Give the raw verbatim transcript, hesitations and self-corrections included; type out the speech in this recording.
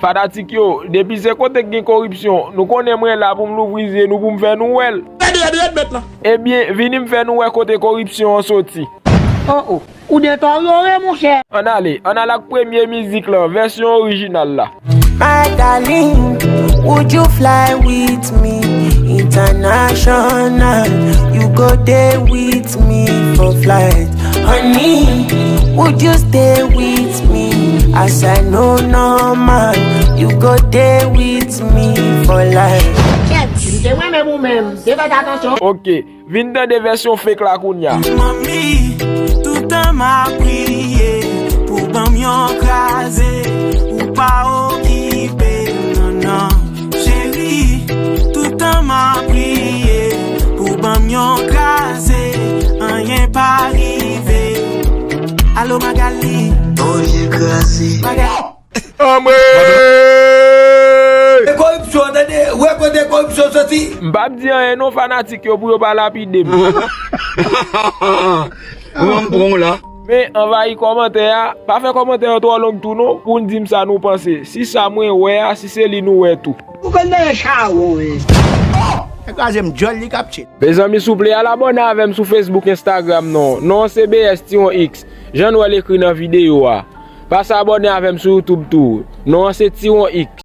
Fanatik yo, depi se kote k gen koripsyon, nou konnen mwen la pou m louvri zye nou pou m fè nou wè l. Ebyen, vini m fè nou wè kote koripsyon an soti. Oh oh, ou deteryore, monchè. Ann ale, ann al ak premye mizik lan, vèsyon orijinal la. My darling, would you fly with me international? You go there with me for flight. Honey, would you stay with me? As I know no man, you go there with me for life. Kèt, si m te renmen ou menm, te fè atansyon. Ok, vin tande vèsyon fake la kounya. Manmi, toutan m ap priye pou ban m yon kraze, ou pa okipe, non, non. Cheri, toutan m ap priye pou ban m yon kraze, anyen pa rive. Alo Magali. Oh, je kraze. Magali. Anmwe! E koripsyon, tande, wè kote koripsyon soti. M p ap di anyen non fanatik yo pou yo pa lapide m. Ou wè m pran w la. Men anvayi kòmantè a, pa fè kòmantè yo twò long tou non, pou n di m sa nou panse. Si sa mwen wè a, si se li nou wè tou. Ou konn nan chawon, wi. Nèg kraze m dyòl li k ap tchil. Mezanmi souple al abòne avè m sou Facebook, Instagram non. Non an se B S Tiwon X. Jan nou wè l ekri nan videyo a. Pase abòne avè m sou YouTube tou. Non an se Tiwon X.